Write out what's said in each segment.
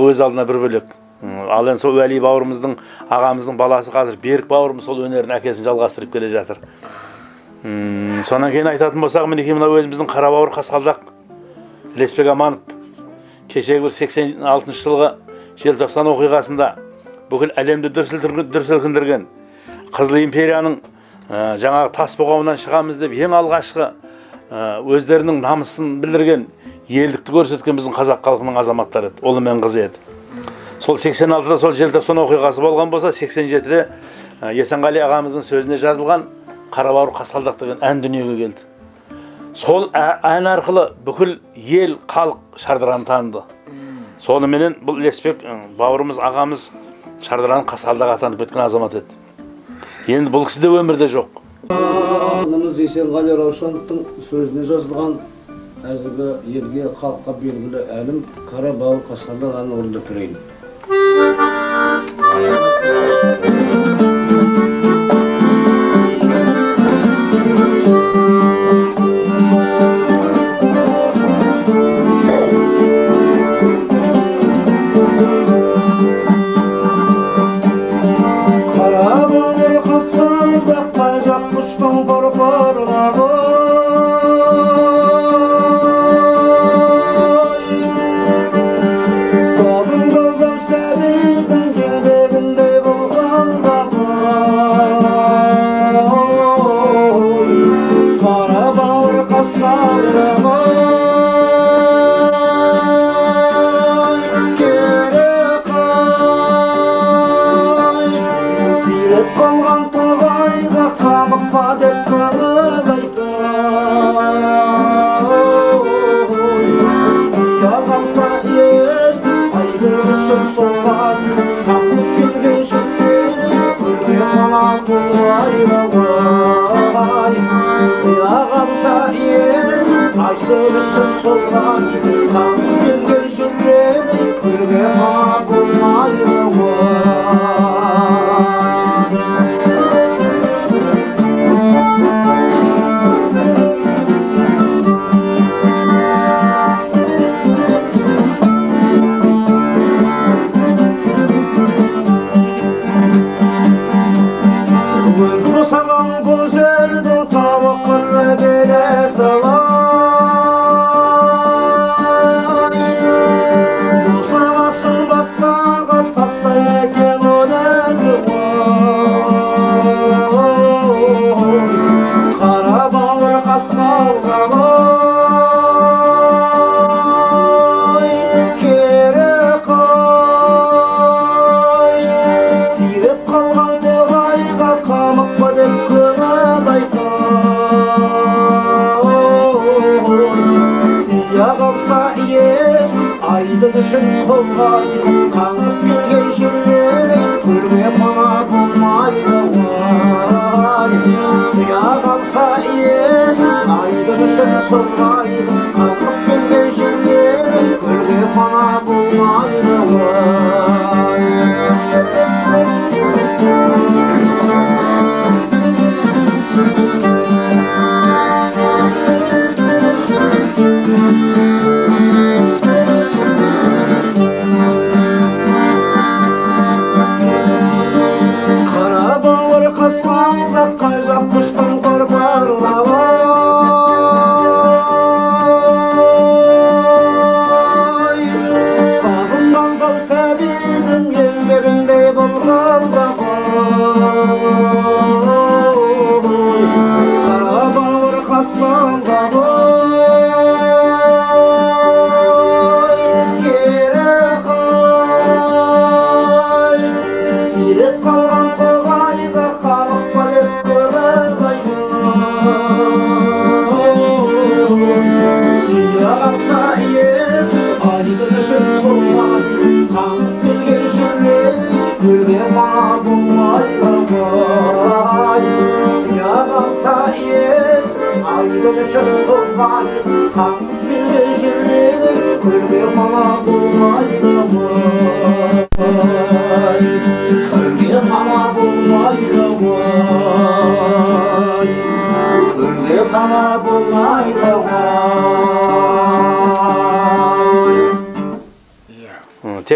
Ақындығы өз алдына бір бөлек. Ал енді сол Уәли бауырымыздың, ағамыздың баласы қазір Берік бауырымыз сол өнерін әкесін жалғастырып келе жатыр. Сонан кейін айтатын болсақ, мінекей мына өзіміздің қарабауыр қасқалдақ Ілеспек Аманов кешегі бір 86 жылғы желтоқсан оқиғасында бүкіл әлемді дүр сілкіндірген Қызыл империяның жаңағы тас бұғауынан шығамыз деп ең алғашқы өздерінің намысын білдірген, елдікті көрсеткен біздің қазақ халқының азаматтары еді, ұлы мен қызы еді. Сол 86-да сол желтоқсан оқиғасы болған болса, 87-де Есенғали ағамыздың сөзіне жазылған Қарабауыр қасқалдақ деген ән дүниеге келді. Сол ән арқылы бүкіл ел, халық Шардараны таныды. Соныменен бұл Ілеспек бауырымыз, ағамыз Шардараның қасқалдағы атанып кеткен азамат еді. Енді бұл кісі де өмірде жоқ. Ақынымыз Есенғали Раушановтың сөзіне жазылған әзіргі елге, халыққа белгілі әнім Қарабауыр қасқалдақ әнін орындап берейін.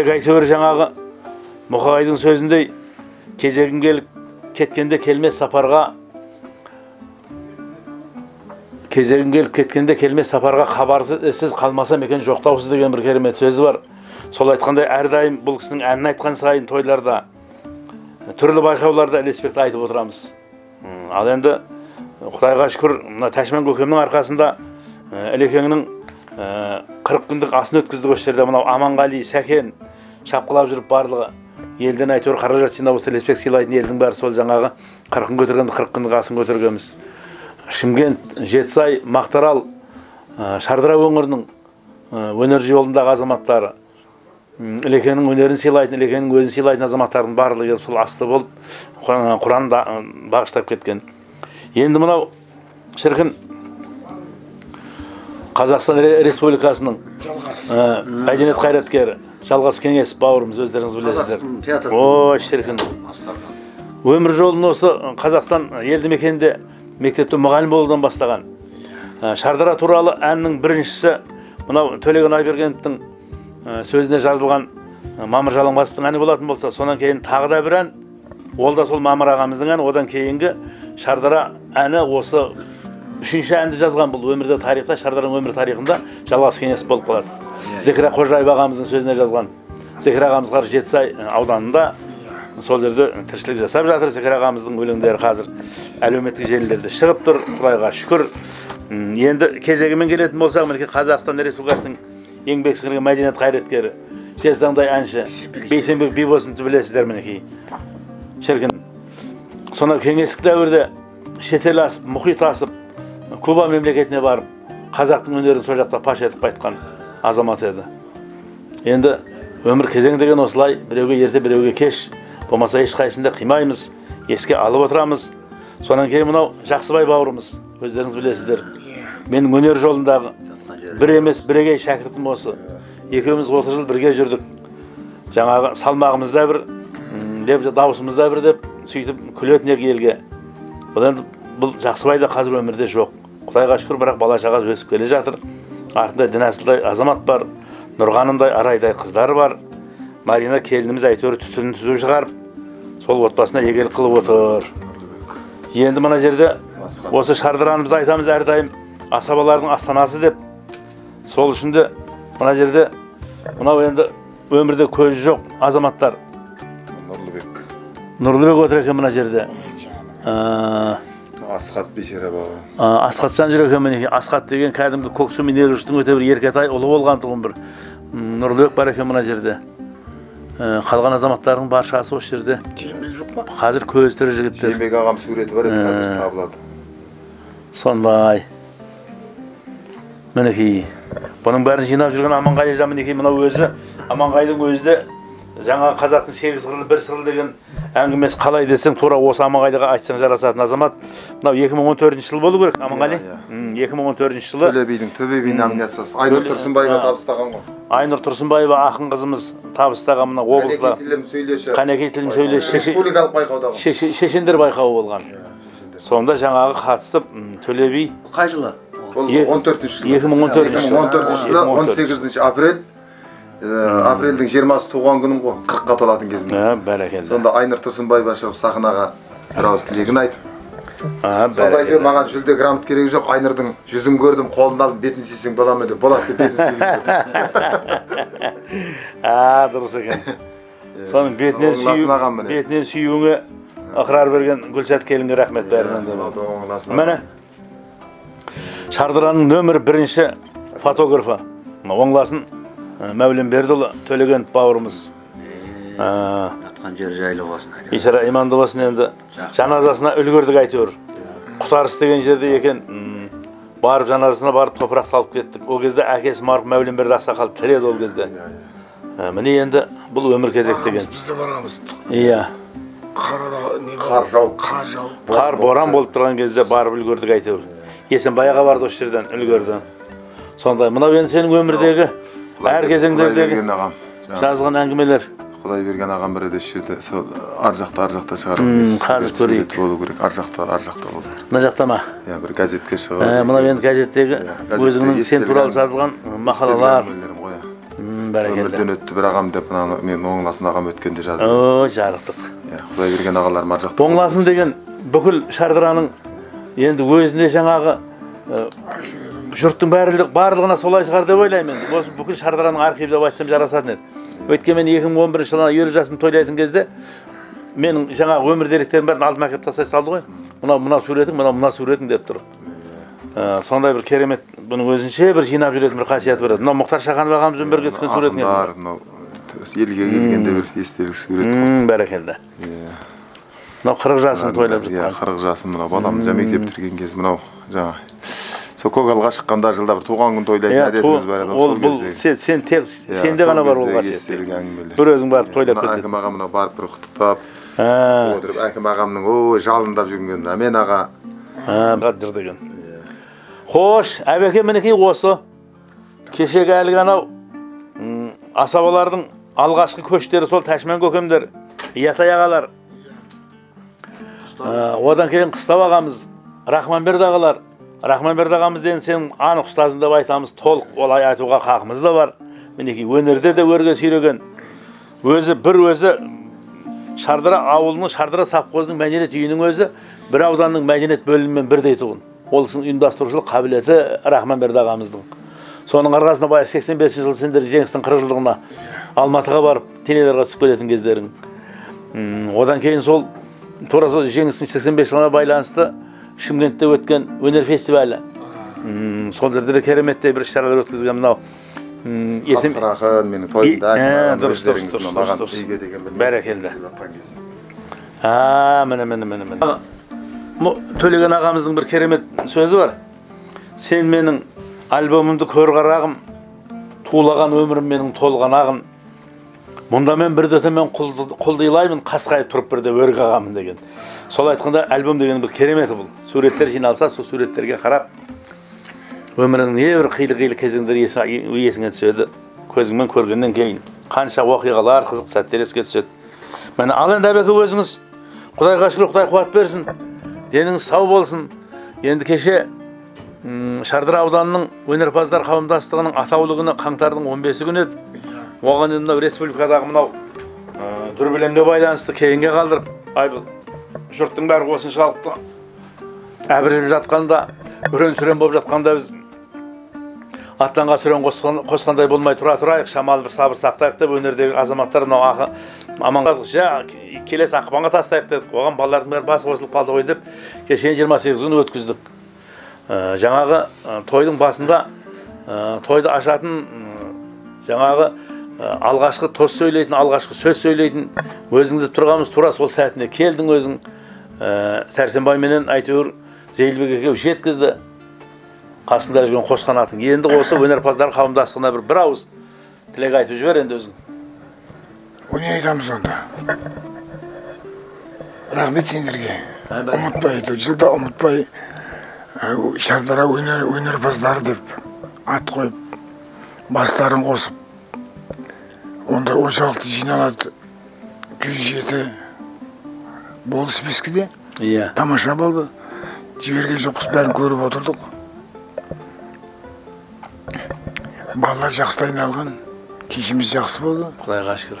Тек әйтеуір жаңағы Мұқағайдың сөзіндей кезегім келіп кеткенде келмес сапарға, кезегім келіп кеткенде келмес сапарға хабарсыз ізсіз қалмасам екен жоқтаусыз деген бір керемет сөзі бар. Сол айтқандай әрдайым бұл кісінің әнін айтқан сайын тойларда, түрлі байқауларда Ілеспекті айтып отырамыз. Ал енді Құдайға шүкір, мына Тәшман көкемнің арқасында Ілекеңнің 40 күндік асын өткіздік осы жерде. Мынау Аманғали, Сәкен шапқылап жүріп барлығы елден әйтеуір қаражат жинап осы Ілеспек сыйлайтын елдің бәрі сол жаңағы 40 күн көтерген 40 күндік асын көтергенбіз. Шымкент, Жетісай, Мақтарал, Шардара өңірінің өнер жолындағы азаматтары, Ілекеңнің өнерін сыйлайтын, Ілекеңнің өзін сыйлайтын азаматтардың барлығы сол асты болып Құран бағыштап кеткен. Енді мынау шіркін Қазақстан Республикасының мәдениет қайраткері Жалғас Кеңес бауырымыз, өздеріңіз білесіздер. Ой, шіркін. Өмір жолын осы Қазақстан елді мекенінде мектепте мұғалім болудан бастаған. Шардара туралы әннің біріншісі мынау Төлеген Айбергеновтің сөзіне жазылған Мамыр Жалаңбасовтың әні болатын болса, сонан кейін тағы да бір ән, ол да сол Мамыр ағамыздың әні, одан кейінгі Шардара әні осы үшінші әнді жазған бұл өмірде тарихта, Шардараның өмір тарихында Жалғас Кеңес болып қалады. Зікірә Қожаев ағамыздың сөзіне жазған. Зікірә ағамыз қазір Жетісай ауданында сол жерде тіршілік жасап жатыр. Зікірә ағамыздың өлеңдері қазір әлеуметтік желілерде шығып тұр, Құдайға шүкір. Енді кезегімен келетін болсақ, мінекей Қазақстан Республикасының еңбек сіңірген мәдениет қайраткері, жезтаңдай әнші Бейсенбек Бибосыновты білесіздер мінекей. Шіркін. Сонау кеңестік дәуірде шетел асып, мұхит асып, Куба мемлекетіне барып, қазақтың өнерін сол жақта паш етіп қайтқан азамат еді. Енді өмір кезең деген осылай, біреуге ерте, біреуге кеш, болмаса ешқайсысын да қимаймыз, еске алып отырамыз. Сонан кейін мынау Жақсыбай бауырымыз, өздеріңіз білесіздер. Менің өнер жолындағы бір емес, бірегей шәкіртім осы. Екеуміз 30 жыл бірге жүрдік. Жаңағы салмағымыз да бір, деп дауысымыз да бір деп сөйтіп күлетін едік елге. Бұл енді бұл Жақсыбай да қазір өмірде жоқ. Құдайға шүкір, бірақ бала шаға өсіп келе жатыр. Артында Дінәсілдай азамат бар, Нұрғанымдай арайдай қыздар бар. Марина келініміз әйтеуір түтінін түзу шығарып, сол отбасына егелік қылып отыр. Енді мына жерде осы Шардараны біз айтамыз әрдайым асабалардың астанасы деп. Сол үшін де мына жерде мынау енді өмірде көзі жоқ азаматтар. Нұрлыбек. Нұрлыбек отыр екен мына жерде. Асхат бейшара бауырым. Асхатжан жүр екен мінекей. Асхат деген кәдімгі Көксу мен Елжұрттың өте бір еркетай ұлы болған тұғын бір. Нұрлыбек бар екен мына жерде. Қалған азаматтардың баршасы осы жерде. Жейінбек жоқ па? Қазір көзі тірі жігіттер. Жейінбек ағам суреті бар еді, қазір табылады. Сондай. Мінекей. Бұның бәрін жинап жүрген Аманғали жан мінекей мынау өзі, Аманғалидың өзі де жаңа қазақтың 8 қырлы 1 сырлы деген әңгімесі қалай десең, тура осы Аманғалиға айтсаң жарасатын азамат. Мынау 2014 жыл болу керек, Аманғали. 2014 жылы Төле бидің, Төбе би номинациясы Айнұр Тұрсынбаева табыстаған ғой. Айнұр Тұрсынбаева ақын қызымыз табыстаған мына облыста. Қанекей тілім сөйлеші. Қанекей тілім сөйлеші. Республикалық байқауда. Шешендер байқауы болған. Сонда жаңағы қатысып Төле би қай жылы? Бұл 14 жылы. 2014 жылы. 2014 жылы 18 апрель. Апрельдің 20-сы туған күнім ғой, 40-қа толатын кезім. Бәрекелді. Сонда Айнұр Тұрсынбаева шығып сахнаға бір ауыз тілегін айтып. Сонда айтып, маған жүлде грамота керегі жоқ, Айнұрдың жүзін көрдім, қолын алдым, бетін сүйсең бола ма деп, болады деп бетін сүйгізді. Дұрыс екен. Соның бетінен сүюіңе ықырар берген Гүлшат келінге рахмет бәрінен де. Міне, Шардараның нөмір бірінші фотографы, Оңласын Мәулен Бердіұлы Төлегенов бауырымыз. Жатқан жері жайлы болсын. Бейшара иманды болсын енді. Жаназасына үлгердік әйтеуір. Құтарыс деген жерде екен. Барып жаназасына барып топырақ салып кеттік. Ол кезде әкесі марқұм Мәулен Берді ақсақал тірі еді ол кезде. Міне енді бұл өмір кезек деген. Біз де барамыз. Иә. Қар жауып. Қар боран болып тұрған кезде барып үлгердік әйтеуір. Есенбай аға барды осы жерден үлгерді. Сондай мынау енді сенің өмірдегі әр кезеңдердегі жазылған әңгімелер. Құдай берген ағам бір еді жерде, сол ар жақта, ар жақта шығарып. Қазір көрейік. Болу керек, ар жақта, ар жақта болу керек. Мына жақта ма? Иә, бір газетке шығып. Мынау енді газеттегі өзіңнің сен туралы жазылған мақалалар. Бәрекелді. Өмірден өтті бір ағам деп мынаны мен Оңласын ағам өткенде жазып. О, жарықтық. Иә, Құдай берген ағаларым ар жақта. Оңласын деген бүкіл Шардараның енді өзіне жаңағы жұрттың барлығына солай шығар деп ойлаймын енді. Осы бүкіл Шардараның архиві деп айтсам жарасатын еді. Өйткені мен 2011 жылы 50 жасын тойлайтын кезде менің жаңағы өмір деректерім бәрін алдыма әкеліп тастай салды ғой. Мынау мына суретің, мынау мына суретің деп тұрып. Сондай бір керемет, бұның өзінше бір жинап жүретін бір қасиеті бар еді. Мынау Мұхтар Шаханов ағамызбен бірге түскен суретін еді. Мынау елге келгенде бір естелік сурет. Бәрекелді. Мынау 40 жасын тойлап жатқан. 40 жасын мынау балам жаңа мектеп бітірген кез мынау жаңа. Сол көгалға шыққанда жылда бір туған күн тойлайтын әдетіміз бар еді. Ол бұл сен тек сенде ғана бар ол қасиет. Бір өзің барып тойлап кетесің. Әкім ағам мынау барып бір құттықтап отырып, әкім ағамның ой жалындап жүрген Әмен аға. Жыр деген. Хош, Әбеке, мінекей осы. Кешегі әлгі анау асабалардың алғашқы көштері сол Тәшмен көкемдер, Иятай ағалар. Одан кейін Қыстау ағамыз, Рахманберді ағалар. Рахманберді ағамыз деген сенің анық ұстазың деп айтамыз, толық олай айтуға хақымыз да бар. Мінекей өнерде де өрге сүйреген. Өзі бір өзі Шардара ауылының, Шардара совхозының мәдениет үйінің өзі бір ауданның мәдениет бөлімімен бірдей тұғын. Ол кісінің ұйымдастырушылық қабілеті Рахманберді ағамыздың. Соның арқасында баяғы 85 жыл сендер жеңістің 40 жылдығына Алматыға барып теледидарға түсіп келетін кездерің. Одан кейін сол тура сол жеңістің 85 жылына байланысты Шымкентте өткен өнер фестивалі. Сол жерде де кереметтей бір іс-шаралар өткізген мынау. Қасқыр ақын менің тойымда. Дұрыс, дұрыс, дұрыс, дұрыс. Бәрекелді. Міне, міне, міне, міне. Төлеген ағамыздың бір керемет сөзі бар. Сен менің альбомымды көр қарағым, тулаған өмірім менің толған ағым. Мұнда мен бір дөтемен құлдилаймын, қасқайып тұрып бірде өрге ағамын деген. Сол айтқанда альбом деген бір кереметі бұл. Суреттер жиналса, сол суреттерге қарап өмірінің небір қилы-қилы кезеңдері есіңе түседі. Көзіңмен көргеннен кейін қанша оқиғалар, қызықты сәттер еске түседі. Міне, ал енді Әбеке өзіңіз Құдайға шүкір, Құдай қуат берсін. Деніңіз сау болсын. Енді кеше Шардара ауданының өнерпаздар қауымдастығының атаулы күні қаңтардың 15 күні еді. Оған енді мынау республикадағы мынау дүрбелеңге байланысты кейінге қалдырып, ай бұл жұрттың бәрі осыншалықты әбіржіп жатқанда, үрен-сүрен болып жатқанда біз аттанға сүрен қосқандай болмай тұра тұрайық, шамалы бір сабыр сақтайық деп өнердегі азаматтар мынау ақы аманға келесі ақпанға тастайық дедік. Оған балалардың бәрі басы қосылып қалды ғой деп кеше 28 күні өткіздік. Жаңағы тойдың басында тойды ашатын жаңағы алғашқы тост сөйлейтін, алғашқы сөз сөйлейтін өзіңді тұрғанымыз тура сол сәтіне келдің өзің. Сәрсенбай менен әйтеуір Зейілбек екеуі жеткізді. Қасында жүрген қос қанатың. Енді осы өнерпаздар қауымдастығына бір ауыз тілек айтып жібер енді өзің. Не айтамыз онда? Рахмет сендерге. Ұмытпай, жылда ұмытпай Шардара өнерпаздары деп ат қойып, бастарын қосып, онда оншалықты жиналады 107 болды спискіде. Иә. Тамаша болды. Жіберген жоқпыз, бәрін көріп отырдық. Балалар жақсы дайындалған, кешіміз жақсы болды. Құдайға шүкір.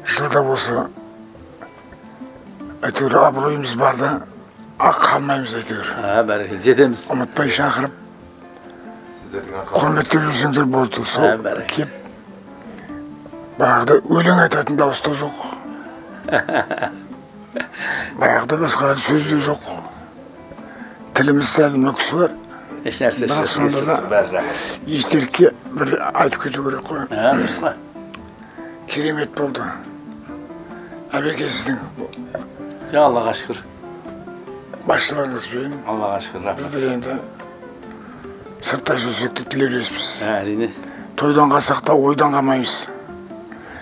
Жылда болса әйтеуір абыройымыз бар да, ақ қалмаймыз әйтеуір. Бәрекелді, жетеміз. Ұмытпай шақырып, құрметтеп жүрсеңдер болды. Сол кеп баяғыда өлең айтатын дауыс та жоқ. Баяғыда басқаратын сөз де жоқ. Тіліміз сәл мүкісі бар. Еш нәрсе бірақ сонда да естелікке бір айтып кету керек қой. Дұрыс қой. Керемет болды. Әбеке, сіздің Аллаға шүкір. Басшылығыңызбен. Аллаға шүкір, рахмет. Біздер енді сыртта жүрсек те тілеулеспіз. Әрине. Тойдан қалсақ та ойдан қалмаймыз.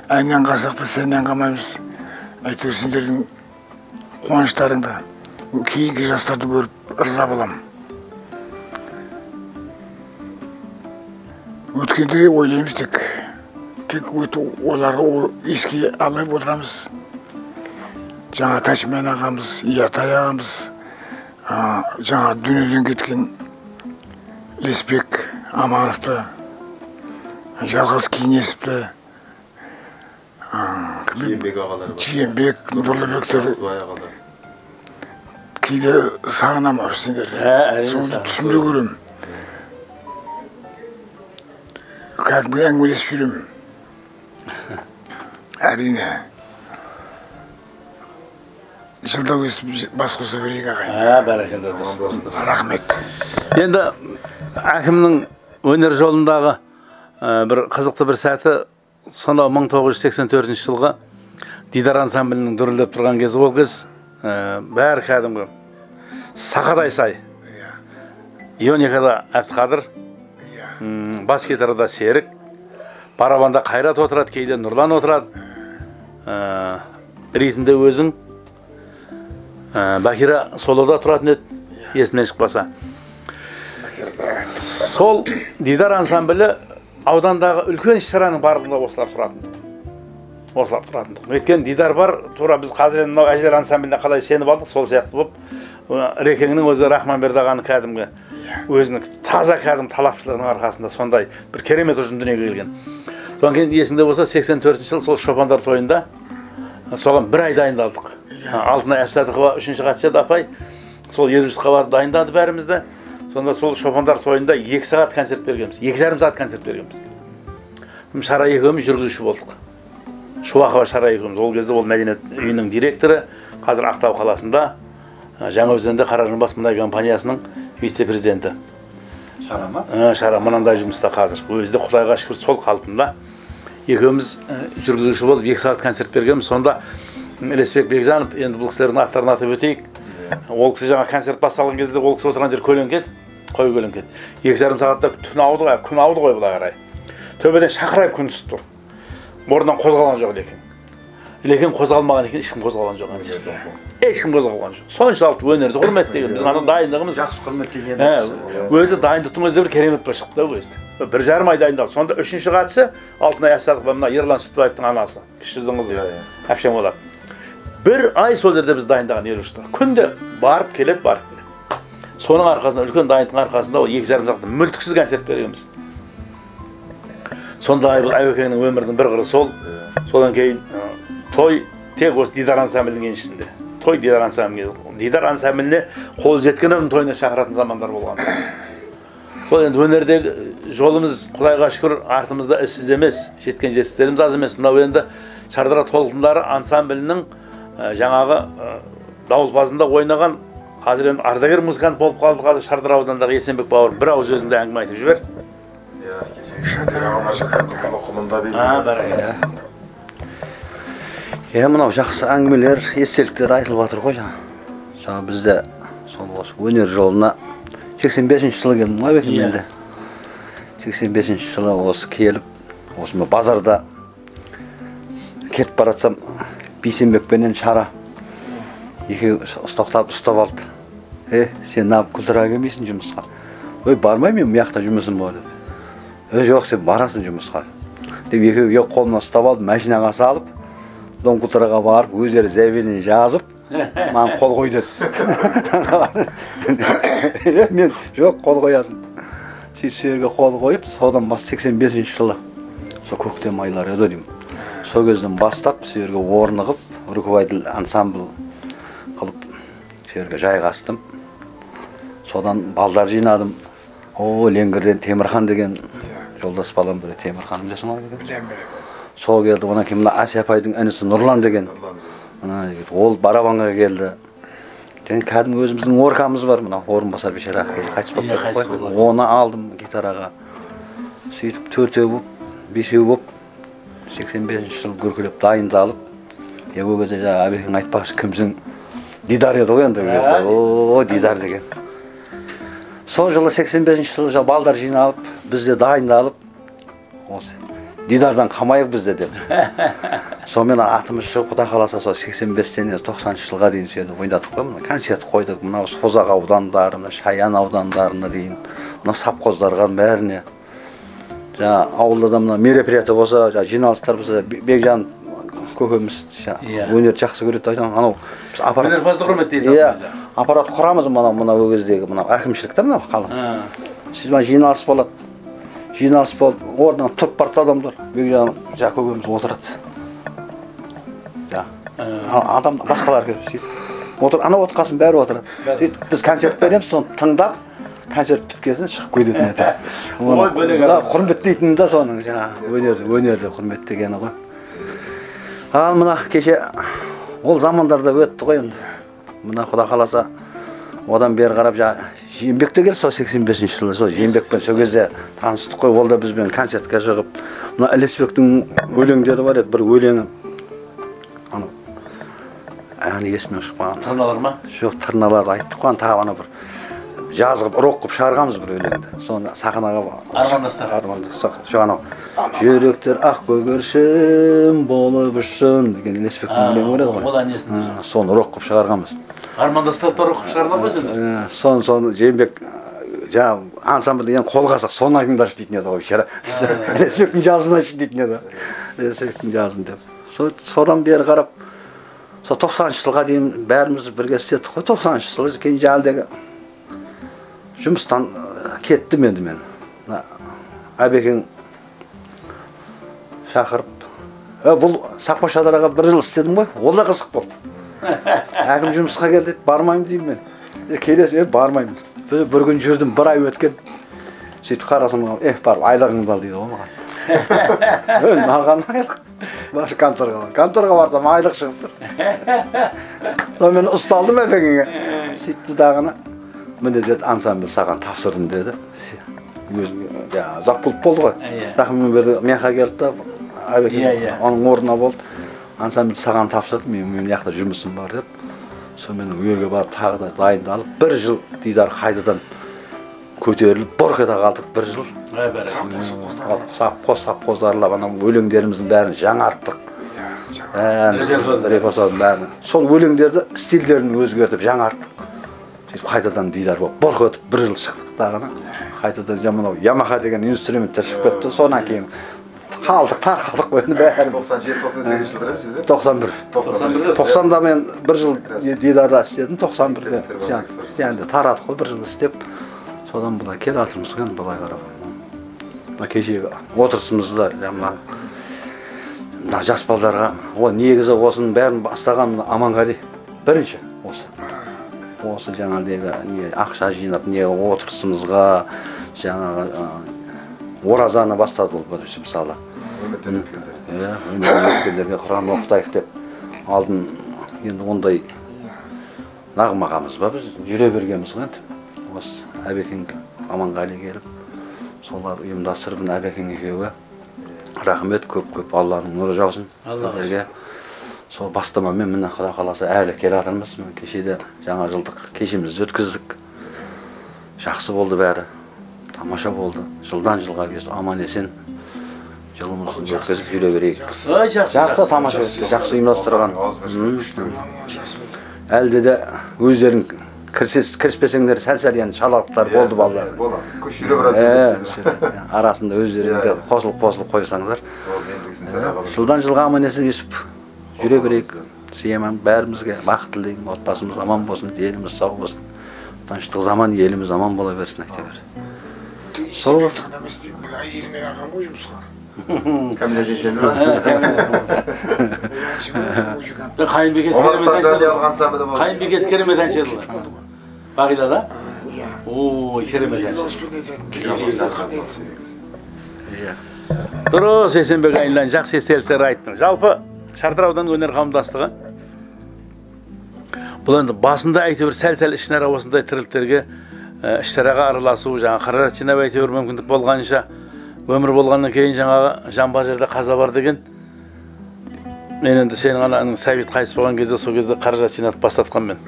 Әннен қалсақ та сәннен қалмаймыз. Әйтеуір сендердің қуаныштарыңда кейінгі жастарды көріп ырза боламын. Өткенде ойлаймыз тек оларды еске алып отырамыз. Жаңа Тәшмен ағамыз, Иятай ағамыз, жаңа дүниеден кеткен Лесбек Амановты, Жалғас Кеңесовті, Жиенбек ағалар бар. Жиенбек, Нұрлыбектер. Кейде сағынамын осы сендерді. Соны түсімде көремін. Кәдімгі әңгімелесіп жүремін. Әрине. Жылда өстіп бас қоса берейік ағайын. Бәрекелді, дұрыс. Рахмет. Енді әкімнің өнер жолындағы бір қызықты бір сәті сонау 1984 жылғы Дидар ансамблінің дүрілдеп тұрған кезі ол кез, бәрі кәдімгі сақадай сай. Ионикада Әбдіқадыр, бас гитарада Серік, барабанда Қайрат отырады, кейде Нұрлан отырады. Ритмде өзің, Бакира солода тұратын еді, есімнен шықпаса. Сол Дидар ансамблі аудандағы үлкен іс-шараның барлығында осылар тұратын. Осылар тұратын. Өйткені Дидар бар, тура біз қазір енді мынау әжелер ансамбліне қалай сеніп алдық, сол сияқты болып, Рекеңнің өзі Рахманберді ағаның кәдімгі өзінің таза кәдімгі талапшылығының арқасында сондай бір керемет ұжым дүниеге келген. Содан кейін есіңде болса 84 жыл сол шопандар тойында соған бір ай дайындалдық. Алтынай Әбсадықова үшінші хатшы еді апай, сол 50 барып дайындады бәрімізді. Сонда сол шопандар тойында 2 сағат концерт бергенбіз, 2,5 сағат концерт бергенбіз. Шара екеуміз жүргізуші болдық. Шуақова Шара екеуміз. Ол кезде ол мәдениет үйінің директоры, қазір Ақтау қаласында Жаңаөзенде Қаражанбас мұнай компаниясының вице-президенті. Шара ма? Шара мынандай жұмыста қазір. Өзі де Құдайға шүкір сол қалпында. Екеуміз жүргізуші болып 2 сағат концерт бергенбіз. Сонда Ілесбек Бекжанов, енді бұл кісілердің аттарын атап өтейік. Ол кісі жаңа концерт басталған кезде ол кісі отырған жер көлеңке еді, қой көлеңке еді. 2,5 сағатта түн ауды ғой, күн ауды ғой былай қарай. Төбеден шақырайып күн түсіп тұр. Орнынан қозғалған жоқ Ілекең. Ілекең қозғалмаған екен, ешкім қозғалған жоқ ана жерде. Ешкім қозғалған жоқ. Соншалықты өнерді құрметтеген, біздің ана дайындығымыз жақсы құрметтеген. Өзі дайындықтың өзі де бір керемет болып шықты да өзі. 1,5 ай дайындалды. Сонда үшінші хатшы Алтынай Әбсадықова, мына Ерлан Сүтбаевтың анасы, кіші жүздің қызы, әпшем болады. Бір ай сол жерде біз дайындаған елушілер. Күнде барып келеді, барып келеді. Соның арқасында, үлкен дайындықтың арқасында ол 2,5 сағатта мүлтіксіз концерт бергенбіз. Сондай бұл Әбекеңнің өмірінің бір қыры сол. Содан кейін той тек осы Дидар ансамблінің еншісінде. Той Дидар ансамбліне. Дидар ансамбліне қол жеткен адам тойына шақыратын замандар болған. Сол енді өнердегі жолымыз Құдайға шүкір артымызда ізсіз емес, жеткен жетістіктеріміз аз емес. Мынау енді Шардара толқындары ансамблінің жаңағы дауылпазында ойнаған, қазір енді ардагер музыкант болып қалды қазір Шардара ауданындағы Есенбек бауырым. Бір ауыз өзіңде әңгіме айтып жібер. Мынау жақсы әңгімелер, естеліктер айтылып жатыр ғой жаңа. Жаңа бізде сол осы өнер жолына 85 жылы келдім ғой бәкем енді. 85 жылы осы келіп, осы базарда кетіп баратсам Бейсенбекпенен Шара екеуі тоқтап ұстап алды. Сен неғып Күлтараға келмейсің жұмысқа? Ой, бармаймын мен, мына жақта жұмысым бар деді. Жоқ, сен барасың жұмысқа деп екеуі екі қолымнан ұстап алып, машинаға салып, Дом Күлтараға барып, өздері заявление жазып, маған қол қой деді. Мен жоқ, қол қоясың. Сөйтіп жерге қол қойып, содан бас 85 жылы, сол көктем айлары еді деймін. Сол кезден бастап, сол жерге орнығып, руководитель ансамбль қылып, сол жерге жайғастым. Содан балдар жинадым. О, Ленгірден Темірхан деген жолдас балам бір, Темірхан білесің ғой? Білемін, білемін. Сол келді, одан кейін мына Әсия апайдың інісі Нұрлан деген. Ол барабанға келді. Және кәдімгі өзіміздің оркамыз бар, мына Орынбасар бейшара қайтыс болып кетті ғой. Оны алдым гитараға. Сөйтіп төртеу болып, бесеу болып 85 жылы гүркілеп дайындалып, ол кезде жаңа Әбекең айтпақшы, кімсің? Дидар еді ғой енді ол кезде. О, Дидар деген. Сол жылы 85 жылы балдар жиналып, біз де дайындалып, осы Дидардан қамайық бізде деп. Сонымен атымыз шығып, Құдай қаласа сол 85-тен 90 жылға дейін сол жерде ойнадық қой. Мына концерт қойдық, мынау Созақ аудандары, мына Шаян аудандарына дейін, мына совхоздарға бәріне. Жаңа ауылда да мына мероприятие болса, жаңа жиналыстар болса, Бекжан көкеміз өнерді жақсы көреді айтамын, анау біз аппарат өнерпазды құрметтейді. Иә, аппарат құрамыз мынау мынау ол кездегі мынау әкімшілік та мынау қала. Сіз мына жиналыс болады. Жиналыс болып, орнынан тұрып барды адамдар. Бекжан жаңа көкеміз отырады. Адам басқалар келіп сөйтіп отыр, ана отқасын бәрі отырады. Сөйтіп біз концерт береміз, соны тыңдап, концерт біткесін шығып кететін еді. Оны құрметтейтін да соның жаңағы өнерді құрметтегені ғой. Ал мына кеше ол замандарда өтті ғой енді. Мына Құда қаласа одан бері қарап жаңа Жеңбек те келді, сол 85-ші жылы сол Жеңбекпен сол кезде таныстық қой, ол да бізбен концертке шығып. Мына Ілесбектің өлеңдері бар еді, бір өлеңі. Анау әні есімнен шықпаған. Тырналар ма? Жоқ, тырналарды айттық қой, тағы ана бір жазғып, рок қылып шығарғанбыз бір өлеңді. Соны сахнаға армандастар. Армандастар. Жоқ, анау жүректер ақ көгершін болып ұшсын деген Ілесбектің өлеңі бар еді ғой. Ол әнесін. Соны рок қылып шығарғанбыз. Армандастар да рок қылып шығарған ғой сендер. Соны Жеңбек жаңа ансамбль деген қолға алсақ, соны айтыңдаршы дейтін еді ғой бейшара. Ілесбектің жазын айтшы дейтін еді. Ілесбектің жазын деп. Содан бері қарап сол 90-шы жылға дейін бәріміз бірге істедік қой. 90-шы жылы кейін жаңағыдегі жұмыстан кеттім енді мен. Әбекең шақырып, бұл Сақпа Шадараға бір жыл істедім ғой, ол да қызық болды. Әкім жұмысқа келді дейді, бармаймын деймін мен. Келесі, бармаймын. Бір күн жүрдім, бір ай өткен. Сөйтіп қарасам, барып айлығыңды ал дейді ғой маған. Маған айлық. Бар конторға бар. Конторға барсам айлық шығып тұр. Сонымен ұсталдым әбекеңе. Сөйтті дағыны, міне деді, ансамбль саған тапсырдым деді. Өзім запулт болды ғой. Рахыммен берді, меха келді да, әбекең оның орнына болды. Ансамбль саған тапсырдым, мен жақта жұмысым бар деп. Сонымен өрге барып тағы да дайындалып, бір жыл Дидар қайтадан көтеріліп, бұрқ ете қалдық бір жыл. Сапқоз аралап, ана өлеңдеріміздің бәрін жаңарттық. Репертуардың бәрін. Сол өлеңдерді стильдерін өзгертіп жаңарттық. Сөйтіп қайтадан Дидар болып бұрқ етіп бір жыл шықтық дағыны. Қайтадан мынау Ямаха деген инструменттер шығып кетті. Сонан кейін қалдық, тарқалдық қой енді бәрі. 97-98 жылдар емес еді? 91. 90-да мен бір жыл Дидарда істедім, 91-де. Енді тарадық қой бір жыл істеп. Содан былай келе жатырмыз ғой енді былай қарап. Мына кешегі отырысымызда мына жас балдарға, о негізі осының бәрін бастаған мына Аманғали бірінші осы. Осы жаңағыдегі не ақша жинап, не отырысымызға жаңағы оразаны бастады ол бірінші мысалы. Өмірден өткендер. Иә, өмірден өткендерге Құран оқытайық деп алдын енді ондай нағымағамыз ба біз жүре бергенбіз ғой енді. Осы Әбекең Аманғали келіп, солар ұйымдастырып, мына Әбекең екеуі рахмет көп-көп, Алланың нұры жаусын. Сіздерге. Сол бастамамен міне Құда қаласа әлі келе жатырмыз. Міне кеше де жаңа жылдық кешімізді өткіздік. Жақсы болды бәрі. Тамаша болды. Жылдан жылға өстіп аман есен жылымызды өткізіп жүре берейік. Жақсы, тамаша, жақсы ұйымдастырған. Әлде де өздерің кіріспесеңдер сәл-сәл енді шалалықтар болды балалар. Болады. Көш жүре барады. Арасында өздерің де қосылып-қосылып қойсаңдар. Жылдан жылға аман есен өсіп жүре берейік. Сүйемін бәрімізге бақыт тілеймін, отбасымыз аман болсын, еліміз сау болсын. Тыныштық заман, еліміз аман бола берсін әйтеуір. Сол әйелімен ағам ғой жұмысқа. Камила жеңшені ме? Қайынбекесі керемет әнші еді. Қайынбекесі керемет әнші еді. Бағила да? О, керемет әнші. Дұрыс, Есенбек айналайын, жақсы естеліктер айттың. Жалпы Шардара ауданы өнер қауымдастығы бұл енді басында әйтеуір сәл-сәл ішінара осындай тірліктерге іс-шараға араласу, жаңа қаражат жинап әйтеуір мүмкіндік болғанша өмір болғаннан кейін жаңағы жан бар жерде қаза бар деген. Мен енді сенің ананың Сәбит қайтыс болған кезде сол кезде қаражат жинатып бастатқан мен.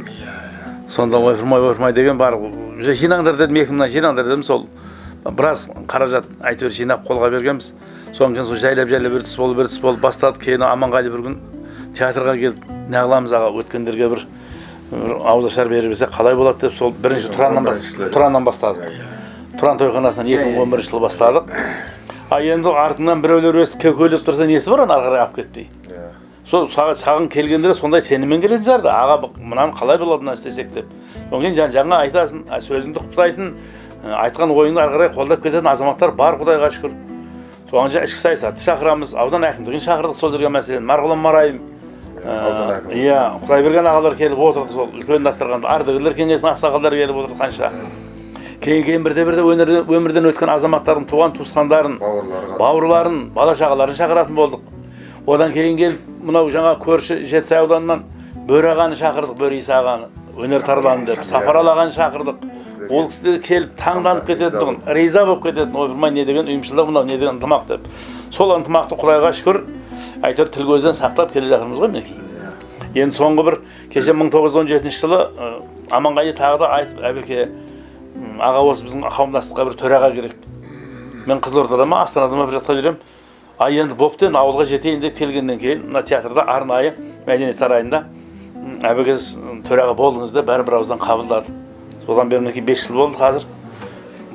Сонда ойпырмай деген бар. Жинаңдар дедім, 2 мыңнан жинаңдар дедім, сол біраз қаражат әйтеуір жинап қолға бергенбіз. Содан кейін сол жайлап-жайлап бір түс болып бастадық. Кейін Аманғали бір күн театрға келді. Не қыламыз аға, өткендерге бір ауызашар беріп берсе қалай болады деп сол бірінші Тұраннан бастадық. Тұран тойханасынан 2011 жылы бастадық. А енді артынан біреулер өсіп кекөлеп тұрса несі бар, оны ары қарай алып кетпей. Сол саған келгенде сондай сеніммен келетін шығар да, аға мынаны қалай болады мынаны істесек деп. Содан кейін жан-жағыңа айтасың, сөзіңді құптайтын, Айтқан ойыңды ары қарай қолдап кететін азаматтар бар, Құдайға шүкір. Соған ішкі саясатты шақырамыз, аудан әкімдігін шақырдық сол жерге, мәселен, Марғұлан Марайым, иә, Құдайберген ағалар келіп отырды сол үлкен дастарханда, ардагерлер кеңесінің ақсақалдары келіп отырды қанша. Кейін-кейін бірде-бірде өмірден өткен азаматтардың туған туысқандарын, бауырларын, бала шағаларын шақыратын болдық. Одан кейін келіп мынау жаңа көрші Жетісай ауданынан Бөрі ағаны шақырдық, Бөрі Иса ағаны, өнер тарланы деп, Сапаралы ағаны шақырдық. Ол кісілер келіп таңданып кететін тұғын, риза болып кететін, ойпырмай не деген ұйымшылдық мынау, не деген ынтымақ деп. Сол ынтымақты Құдайға шүкір, әйтеуір тіл көзден сақтап келе жатырмыз ғой мінекей. Енді соңғы бір кеше 1917 жылы Аманғали тағы да айтып, Әбеке аға, осы біздің қауымдастыққа бір төраға керек. Мен Қызылордада ма, Астанада ма бір жақта жүремін. Ай енді бопты, енді ауылға жетейін деп келгеннен кейін мына театрда арнайы мәдениет сарайында Әбеке төраға болдыңыз деп бәрі бір ауыздан қабылдады. Содан бері мінекей 5 жыл болды қазір.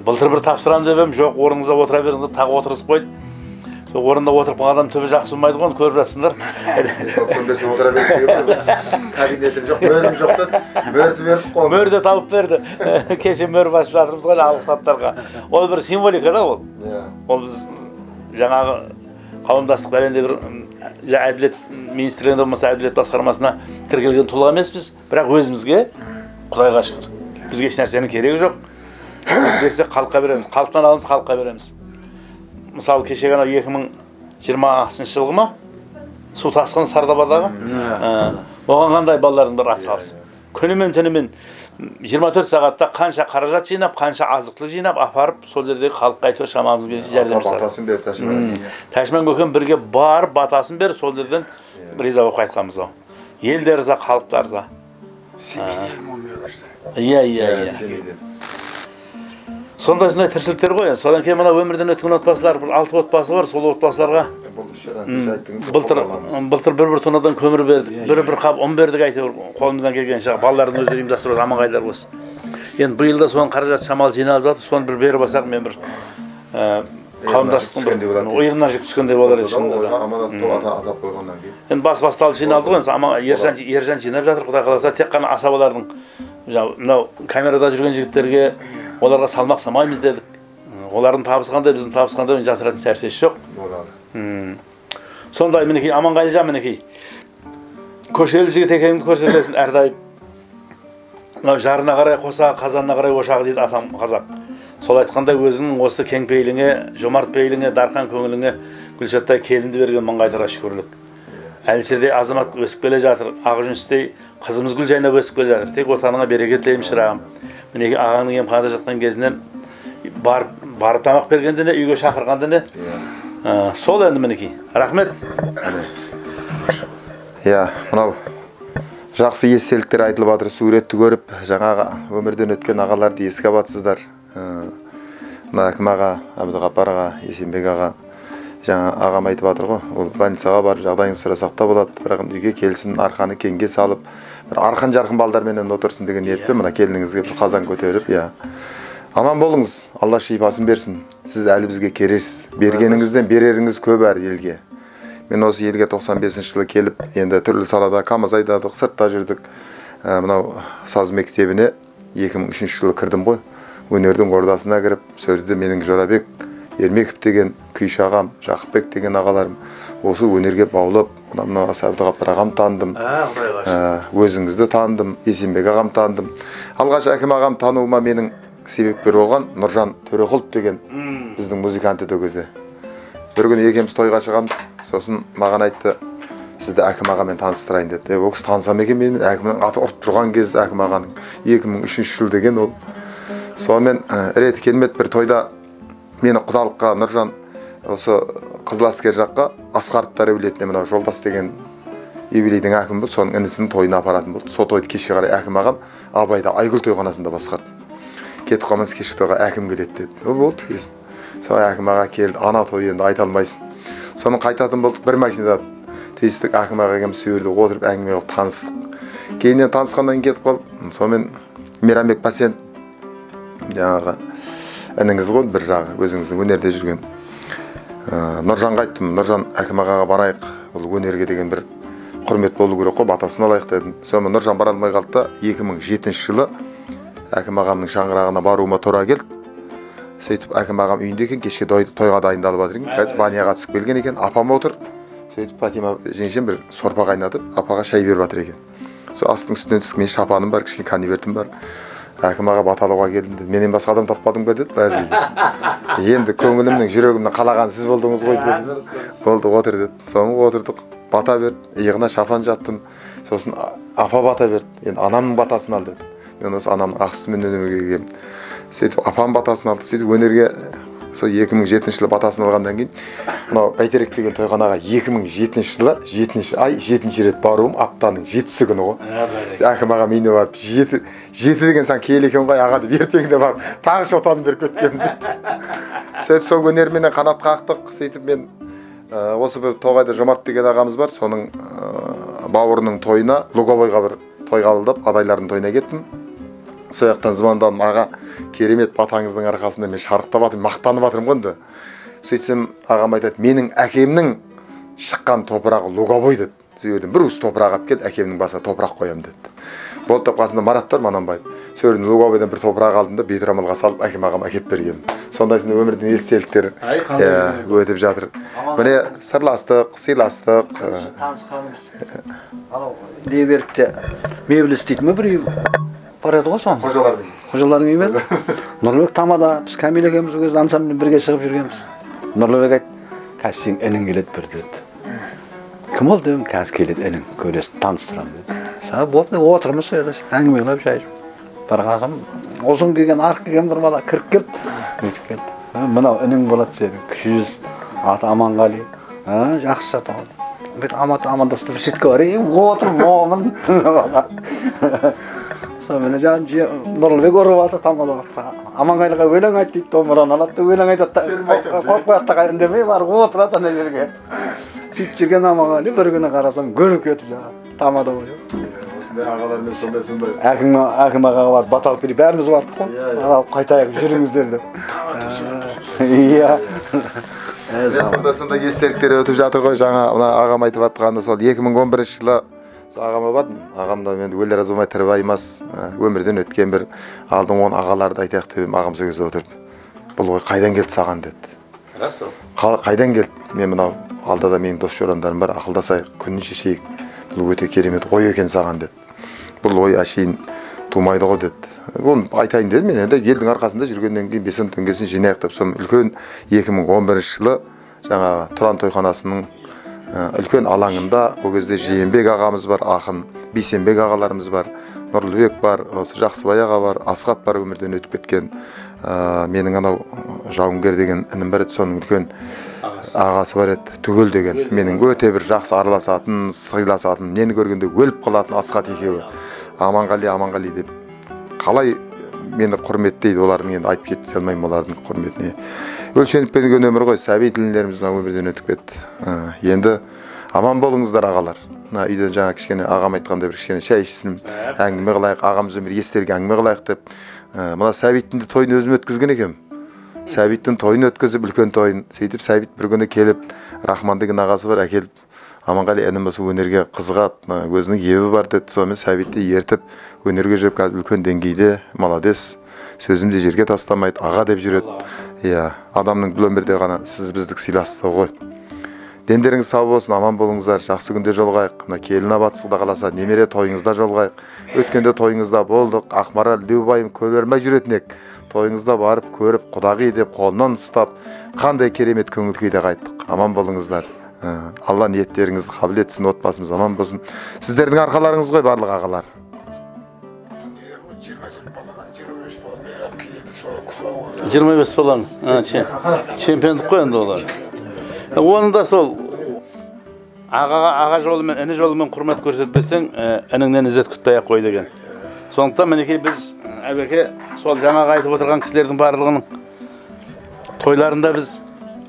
Былтыр бір тапсырамын деп едім, жоқ, орныңызда отыра беріңіз деп тағы отырғызып қойды. Сол орында отырып қалған адам түбі жақсы болмайды ғой, оны көріп жатсыңдар. 95 отыра берсек, кабинетім жоқ, мөрім жоқ деді, мөрді беріп қойды. Мөр де тауып берді. Кеше мөр басып жатырмыз ғой алғыс хаттарға. Ол бір символика да ол. Ол біз жаңағы қауымдастық бәлендей бір әділет министрлігінде болмаса әділет басқармасына тіркелген тұлға емеспіз, бірақ өзімізге Құдайға шүкір. Бізге еш нәрсенің керегі жоқ. Біз берсек халыққа береміз, халықтан аламыз, халыққа береміз. Мысалы кеше ғана 2020 жылғы ма су тасқыны Сардабадағы, оған қандай балалардың бір атсалысып, күнімен түнімен 24 сағатта қанша қаражат жинап, қанша азық-түлік жинап апарып, сол жердегі халыққа әйтеуір шамамыз келгенше жәрдем жасадық. Батасын беріп, Тәшман. Тәшман көкем бірге барып батасын беріп, сол жерден риза болып қайтқанбыз ау. Ел де риза, халық та риза. Иә, иә, иә. Сондай тіршіліктер ғой. Содан кейін мына өмірден өткен отбасылар, бір 6 отбасы бар, сол отбасыларға былтыр бір тоннадан көмір бердік, бір қап ұн бердік, әйтеуір қолымыздан келгенше балалардың өздері ұйымдастырып, Аманғайлар болсын. Енді биыл да соның қаражат шамалы жиналып жатыр, соны бір беріп алсақ, мен бір қауымдастықтың бір иығынан жүк түскендей болар еді шынында да. Енді бас басталып жиналды ғой, Ержан жинап жатыр, Құдай қаласа, тек қана асабалардың мынау камерада жүрген жігіттерге, оларға салмақ салмаймыз дедік. Олардың табысы қандай, біздің табыс қандай, жасыратын нәрсесі жоқ. Сондай мінекей Аманғалижан, мінекей көшелі жігіт екеніңді көрсетесің әрдайым. Мынау жарына қарай қоса, қазанына қарай ошағы дейді атам қазақ. Сол айтқандай өзінің осы кең пейіліңе, жомарт пейіліңе, дархан көңіліңе Гүлшаттай келінді берген мың қайтара шүкірлік. Әлішердей азамат өсіп келе жатыр, ақ жүністей қызымыз гүл жайнап өсіп келе жатыр. Тек отаныңа береке тілеймін шырағым. Мінекей ағаңның емханада жатқан кезінен барып тамақ бергенде не, үйге шақырғанда не. Сол енді мінекей. Рахмет. Иә, мынау жақсы естеліктер айтылып жатыр, суретті көріп, жаңағы өмірден өткен ағаларды еске алыватсыздар. Мына Әкім аға, Әбдіғапар аға, Есенбек аға, жаңа ағам айтып жатыр ғой, ол больницаға барып жағдайын сұрасақ та болады, бірақ үйге келсін, арқаны кеңге салып, бір арқын-жарқын балдарменен отырсын деген ниетпен мына келініңізге бір қазан көтеріп, иә. Аман болыңыз, Алла шипасын берсін. Сіз әлі бізге керексіз. Бергеніңізден береріңіз көп әр елге. Мен осы елге 95 жылы келіп, енді түрлі салада КАМАЗ айдадық, сыртта жүрдік. Мынау саз мектебіне 2003 жылы кірдім ғой. Өнердің ордасына кіріп, сол жерде менің Жорабек Ермеков деген күйші ағам, Жақыпбек деген ағаларым осы өнерге баулып, мынау Әбдіғапар ағам таныдым, өзіңізді таныдым, Есенбек ағам таныдым. Алғаш Әкім ағам тануыма менің себепкер болған Нұржан Төреқұлов деген біздің музыкант еді ол кезде. Бір күні екеуміз тойға шығамыз, сосын маған айтты, сізді Әкім ағамен таныстырайын деді. Ол кісі танысам екен менімен, Әкімнің аты ұрып тұрған кез, Әкім ағаның 2003 жыл деген ол. Сонымен реті келмеді, бір тойда мені құдалыққа Нұржан осы Қызыл Әскер жаққа Асқаровтар әулетіне мынау Жолдас деген юбилейдің әкімі болды, соның інісінің тойына апаратын болды. Сол тойды кешке қарай Әкім ағам Абайда Айгүл тойханасында басқарды. Кетіп қалмас, кешкі тойға әкім келеді деді. Ол болды келсін. Сол Әкім аға келді, ана той енді айта алмайсың. Соны қайтатын болдық, бір машинада түйістік, Әкім аға екеуміз сол жерде отырып әңгіме қылып таныстық. Кейіннен танысқаннан кейін кетіп қалдық. Сонымен Мейрамбек пациент жаңағы ініңіз ғой, бір жағы өзіңіздің өнерде жүрген. Нұржанға айттым, Нұржан, Әкім ағаға барайық, бұл өнерге деген бір құрмет болу керек қой, батасын алайық дедім. Сонымен Нұржан бара алмай қалды да 2007 жылы Әкім ағамның шаңырағына баруыма тура келді. Сөйтіп әкім ағам үйінде екен, кешке тойға дайындалып жатыр екен. Қазір баняға түсіп келген екен, апам отыр. Сөйтіп Фатима жеңешем бір сорпа қайнатып, апаға шай беріп жатыр екен. Сол астың үстінен түсіп, мен шапаным бар, кішкене конвертім бар. Әкім аға бата алуға келдім деді. Менен басқа адам таппадың ба деді, әзілдеп. Енді көңілімнің, жүрегімнің қалағаны сіз болдыңыз ғой дедім. Болды, отыр деді. Соны отырдық, бата берді, иығына шапан жаптым. Сосын апа бата берді. Енді анамның батасын ал деді. Мен осы анамның ақ сүтімен өмірге келгенмін. Сөйтіп апам батасын алды. Сөйтіп өнерге сол 2007 жылы батасын алғаннан кейін мынау Бәйтерек деген тойханаға 2007 жылы 7 ай 7 рет баруым, аптаның 7-сі күні ғой. Әкім ағам үйіне барып 7 деген сан киелі екен ғой аға деп ертеңінде барып тағы шотанын беріп кеткенбіз. Сөйтіп сол өнерменен қанат қақтық. Сөйтіп мен осы бір Тоғайда Жомарт деген ағамыз бар, соның бауырының тойына Луговойға бір той қабылдап, адайлардың тойына кеттім. Сол жақтан звондадым, аға, керемет батаңыздың арқасында мен шарықтап жатырмын, мақтанып жатырмын ғой енді. Сөйтсем ағам айтады, менің әкемнің шыққан топырағы Луговой деді. Сол жерден бір уыс топырақ алып кел, әкемнің басына топырақ қоямын деді. Болды деп қасында Марат бар, Мананбаев. Сол жерден Луговойдан бір топырақ алдым да бет орамалға салып әкем ағама әкеп бергенмін. Сондайсында өмірдің естеліктері өтіп жатыр. Міне сырластық, сыйластық. Танысқанымыз. Анау Лебергте мебель істейтін ме бір үй бар еді ғой соны? Қожалардың. Қожалардың үйі ме еді? Нұрлыбек тамада, біз Кәмил екеуміз ол кезде ансамбльмен бірге шығып жүргенбіз. Нұрлыбек айтты, қазір сенің інің келеді бір деді. Кім ол дедім, қазір келеді інің, көресің, таныстырамын деді. Саған болды, отырмыз сол жерде, әңгіме қылып шай ішіп. Барғасам, ұзын киген, арық киген бір бала кіріп келді, өтіп келді. Мынау інің болады сенің, кіші жүз, аты Аманғали. Жақсы жатыр. Бүйтіп амандасты, бір шетке бар, отыр, момын. Сонымен жаңа Нұрлыбек ұрып алды, тамада бар. Аманғалиға өлең айт дейді, домбыраны алады да өлең айтады. Қойып қояды да үндемей барып отырады ана жерге. Сөйтіп жүрген Аманғали бір күні қарасам гүрк етіп жаңағы тамада болып жүр. Осындай ағалармен сондай-сондай. Әкім ағаға барып бата алып келіп, бәріміз бардық қой. Алып қайтайық, жүріңіздер деп. Иә. Сондай-сондай естеліктер өтіп жатыр ғой. Жаңа мына ағам айтып жатқаны сол 2011 жылы ағама бардым. Ағам да енді өлер аз болмай тірі баймас, өмірден өткен бір алдың он ағаларды айтайық деп едім, ағам сол кезде отырып, бұл ой қайдан келді саған деді. Рас ол. Қайдан келді? Мен мынау алдада менің дос жорандарым бар, ақылдасайық, күнін шешейік. Бұл өте керемет ой екен саған деді. Бұл ой әшейін тумайды ғой деді. Оны айтайын дедім мен, енді елдің арқасында жүргеннен кейін бес он теңгесін жинайық деп. Соны үлкен 2011 жылы жаңағы Тұран тойханасының үлкен алаңында ол кезде Жиенбек ағамыз бар, ақын, Бейсенбек ағаларымыз бар, Нұрлыбек бар, осы Жақсыбай аға бар, Асхат бар өмірден өтіп кеткен. Менің анау жауынгер деген інім бар еді, соның үлкен ағасы бар еді, Түгел деген. Менің өте бір жақсы араласатын, сыйласатын, мені көргенде өліп қалатын Асхат екеуі. Аманғали, Аманғали деп қалай мені құрметтейді, олардың енді айтып жеткізе алмаймын олардың құрметіне. Өлшеніп берген өмір ғой, сәби інілеріміз мына өмірден өтіп кетті. Енді аман болыңыздар ағалар. Мына үйден жаңа кішкене ағам айтқандай бір кішкене шай ішсін, әңгіме қылайық, ағамыз өмір естелік әңгіме қылайық деп. Мына Сәбиттің де тойын өзім өткізген екенмін. Сәбиттің тойын өткізіп, үлкен тойын. Сөйтіп Сәбит бір күні келіп, Рахман деген ағасы бар, әкеліп, Аманғали інім осы өнерге қызығады, өзінің ебі бар деді. Сонымен Сәбитті ертіп өнерге жүріп, қазір үлкен деңгейде, молодец, сөзімді жерге тастамайды, аға деп жүреді. Иә, адамның бұл өмірде ғана сіз біздік сыйластығы ғой. Дендеріңіз сау болсын, аман болыңыздар, жақсы күнде жолығайық. Мына келін абатсыз, Құда қаласа, немере тойыңызда жолығайық. Өткенде тойыңызда болдық, Ақмарал Деубайым көлермай жүретін ек. Тойыңызда барып көріп, құдағи деп қолынан ұстап, қандай керемет көңіл күйде қайттық. Аман болыңыздар. Алла ниеттеріңізді қабыл етсін, отбасымыз аман болсын. Сіздердің арқаларыңыз ғой барлық ағалар. 25 баланы, чемпиондық қой енді олар. Оның да сол аға жолымен, іні жолымен құрмет көрсетпесең, ініңнен ізет күтпей-ақ қой деген. Сондықтан мінекей біз әбеке сол жаңағы айтып отырған кісілердің барлығының тойларында біз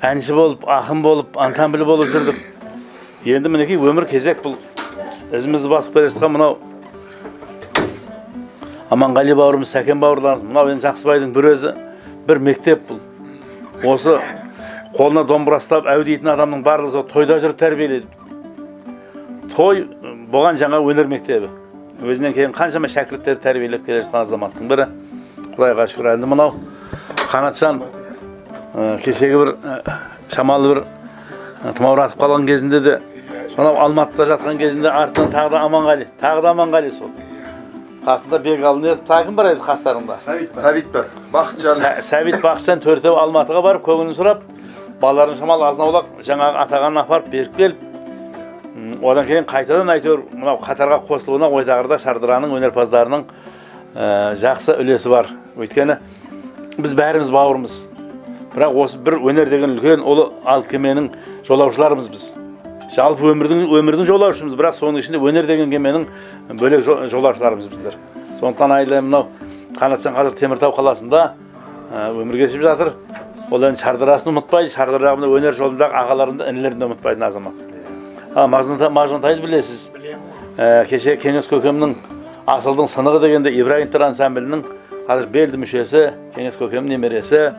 әнші болып, ақын болып, ансамбль болып жүрдік. Енді мінекей өмір кезек бұл ізімізді басып келе жатқан мынау Аманғали бауырымыз, Сәкен бауырларымыз, мынау енді Жақсыбайдың бір өзі бір мектеп бұл. Осы қолына домбыра ұстап әу дейтін адамның барлығы сол тойда жүріп тәрбиеледі. Той бұған жаңа өнер мектебі. Өзінен кейін қаншама шәкірттерді тәрбиелеп келе жатқан азаматтың бірі. Құдайға шүкір. Енді мынау Қанатжан Кешегі бір шамалы бір тұмауратып қалған кезінде де, сонау Алматыда жатқан кезінде артынан тағы да Аманғали, тағы да Аманғали сол. Қасында Бегалын ертіп, тағы кім бар еді қастарында? Сәбит бар, Бақытжан. Сәбит, Бақытжан төртеуі Алматыға барып, көңілін сұрап, балаларын шамалы азын-аулақ жаңағы атағанын апарып беріп келіп, одан кейін қайтадан әйтеуір мынау қатарға қосылуына Ойтағырда Шардараның өнерпаздарының жақсы үлесі бар. Өйткені біз бәріміз бауырмыз. Бірақ осы бір өнер деген үлкен ұлы алып кеменің жолаушыларымыз біз. Жалпы өмірдің жолаушымыз, бірақ соның ішінде өнер деген кеменің бөлек жолаушыларымыз біздер. Сондықтан айлайым мынау Қанатжан қазір Теміртау қаласында өмір кешіп жатыр. Ол енді Шардарасын ұмытпайды, Шардарадағы мына өнер жолындағы ағаларын да, інілерін де ұмытпайтын азамат. Мағжан білесіз. Кеше Кеңес көкемнің Асылдың сынығы дегенде Ибраимовтар ансамблінің қазір белді мүшесі, Кеңес көкемнің немересі.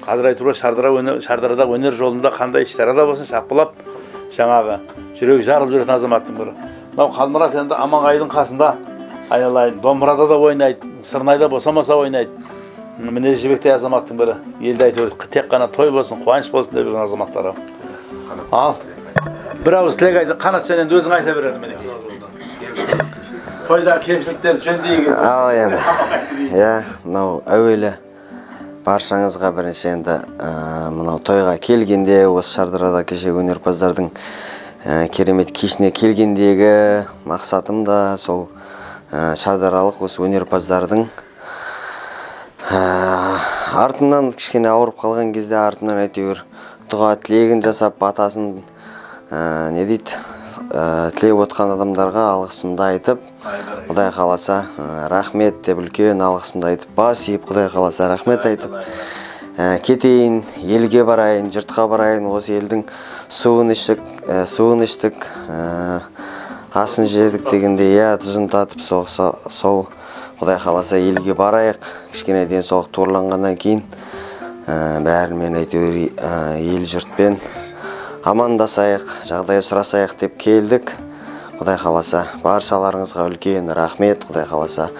Қазір айтуға Шардарада өнер жолында қандай іс-шарада болсын шапқылап жаңағы жүрегі жарылып жүретін азаматтың бірі. Мынау Қалмұрат енді Аманғайдың қасында айналайын, домбырада да ойнайды, сырнайда босамаса ойнайды. Мінезі жібектей азаматтың бірі. Елде әйтеуір тек қана той болсын, қуаныш болсын деп жүрген азаматтар. Ал бір ауыз тілек айт, Қанат, сен енді өзің айта бер енді міне. Тойдағы кемшіліктерді жөндейік. Ал енді, иә, мынау әуелі баршаңызға бірінші енді мынау тойға келгенде, осы Шардарада кеше өнерпаздардың керемет кешіне келгендегі мақсатым да сол шардаралық осы өнерпаздардың артынан кішкене ауырып қалған кезде артынан әйтеуір дұға тілегін жасап, батасын не дейді, тілеп отқан адамдарға алғысымды айтып, Құдай қаласа рахмет деп үлкен алғысымды айтып, бас иіп Құдай қаласа рахмет айтып кетейін, елге барайын, жұртқа барайын, осы елдің суын іштік, асын жедік дегенде, иә, тұзын татып, сол Құдай қаласа елге барайық, кішкене денсаулық торланғаннан кейін бәрімен әйтеуір ел жұртпен амандасайық, жағдай сұрасайық деп келдік. Құдай қаласа баршаларыңызға үлкен рахмет. Құдай қаласа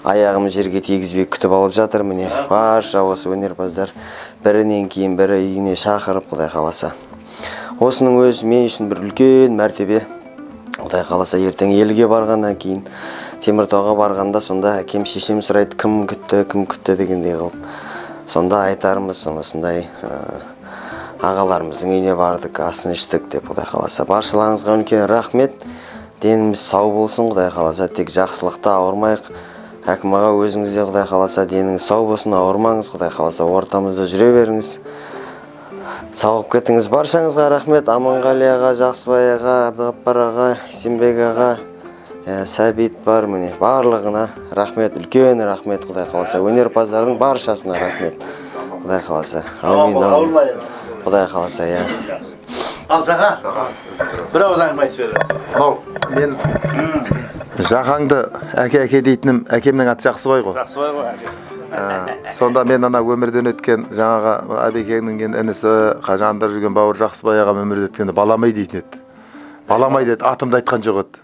аяғым жерге тигізбей күтіп алып жатыр міне. Барша осы өнерпаздар бірінен кейін бірі үйіне шақырып, Құдай қаласа. Осының өзі мен үшін бір үлкен мәртебе. Құдай қаласа ертең елге барғаннан кейін Теміртауға барғанда сонда әкем шешем сұрайды, кім күтті, кім күтті дегендей қылып. Сонда айтармыз, осындай ағаларымыздың үйіне бардық, асын іштік деп. Құдай қаласа баршаларыңызға үлкен рахмет. Деніміз сау болсын, Құдай қаласа тек жақсылықта ауырмайық. Әкім аға, өзіңіз де Құдай қаласа деніңіз сау болсын, ауырмаңыз, Құдай қаласа ортамызда жүре беріңіз. Сауығып кетіңіз. Баршаңызға рахмет. Аманғали аға, Жақсыбай аға, Әбдіғаппар аға, Есенбек аға, Сәбит бар міне, барлығына рахмет, үлкен рахмет. Құдай қаласа өнерпаздардың баршасына рахмет. Құдай қаласа. Аумин, аумин. Құдай қаласа, иә. Ал Жақа, бір ауыз әңгіме айтып бер. Мынау мен Жақаңды әке әке дейтінім, әкемнің аты Жақсыбай ғой. Жақсыбай ғой әкесі. Сонда мен ана өмірден өткен жаңағы Әбекеңнің інісі, жанында жүрген бауыр Жақсыбай ағам өмірден өткенде баламай дейтін еді. Баламай деді, атымды айтқан жоқ еді.